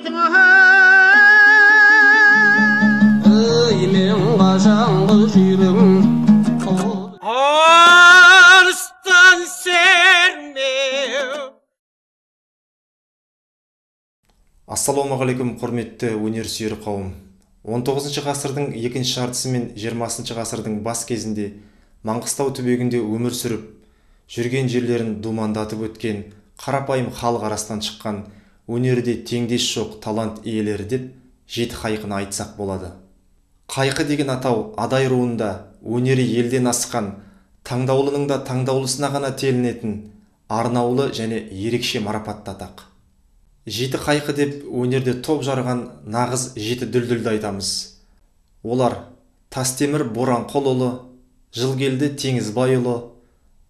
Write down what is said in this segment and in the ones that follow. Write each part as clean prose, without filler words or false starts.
Мен қашанғы жүйрігім Арыстан сермеу. Ассалаумағалейкум, құрметті өнер сүйер қауым. 19 ғасырдың екінші жартысы мен 20 ғасырдың бас кезінде Маңғыстау түбегінде өмір сүріп, жүрген жерлерін думандатып өткен қарапайым халық арасынан шыққан өнерде теңдес жоқ талант иелері деп жеті қайқыны айтсақ болады. Қайқы деген атау Адай руында өнері елден асқан, таңдаулының да таңдаулысына ғана телінетін арнаулы және ерекше марапатты атақ. Жеті қайқы деп өнерде топ жарған нағыз жеті дүлдүлді айтамыз. Олар Тастемір Боранқұлұлы, Жылгелді Теңізбайұлы,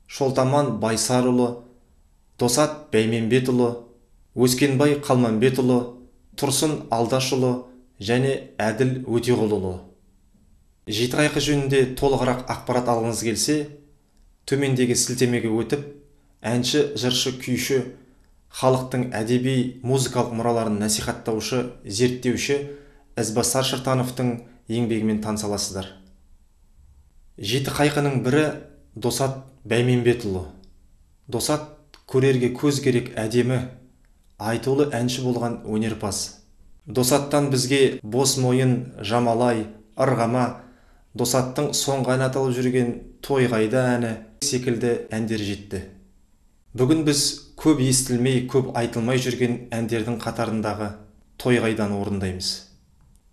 Шолтаман Байсарұлы, Досат Бәйменбетұлы, Өскенбай Қалманбетұлы, Тұрсын Алдашұлы және Әділ Өтеғұлұлы. Жеті қайқы жөнінде толығырақ ақпарат алғыңыз келсе, төмендегі сілтемеге өтіп, әнші, жыршы, күйші, халықтың әдеби, музыкалық мұраларын насихаттаушы, зерттеуші Ізбасар Шыртановтың еңбегімен таныса аласыздар. Жеті қайқының бірі Досат Бәйменбетұлы. Досат көрерге көз керек әдемі, айтулы әнші болған өнерпаз. Досаттан бізге Бос мойын, Жамалай, Ырғама, Досаттың соңғы әні аталып жүрген Той қайда әні секілді әндер жетті. Бүгін біз көп естілмей, көп айтылмай жүрген әндердің қатарындағы Той қайданы орындаймыз.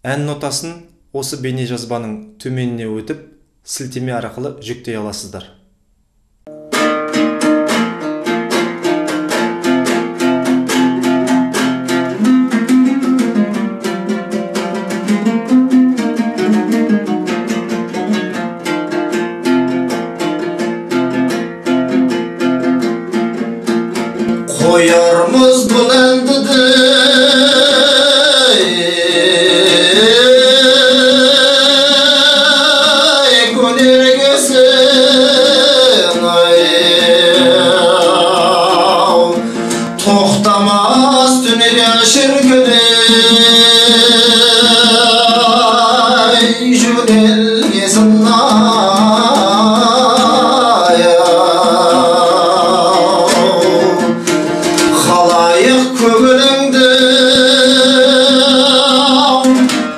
Ән нотасын осы бейнежазбаның төменіне өтіп, сілтеме арқылы жүктей аласыздар. Қоярмыз бұл әнді де көнергесін ай, тоқтамас дүние шіркін ай, жөнелгесін ай, халайық көңіліңді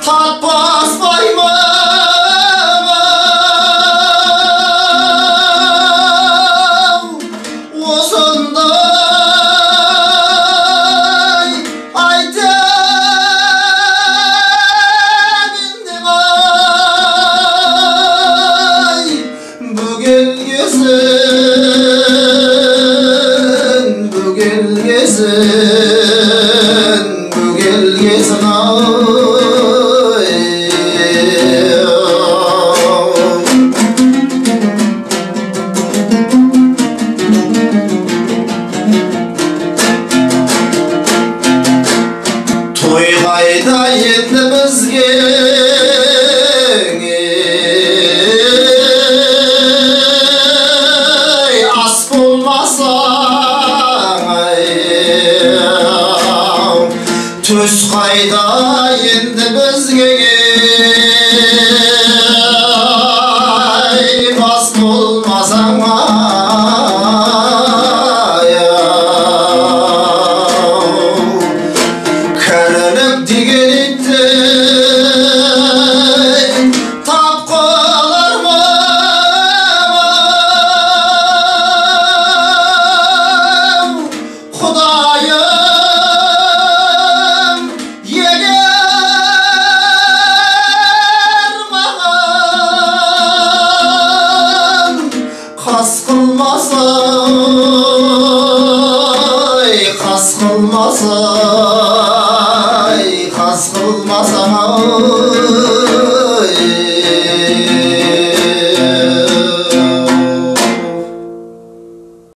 татпас баймағам, осындай айтайын деп ай, бөгелгесін, бөгелгесін, бөгелгесін ай. Той қайда енді бізге, ас болмаса төс қайда енді бізге?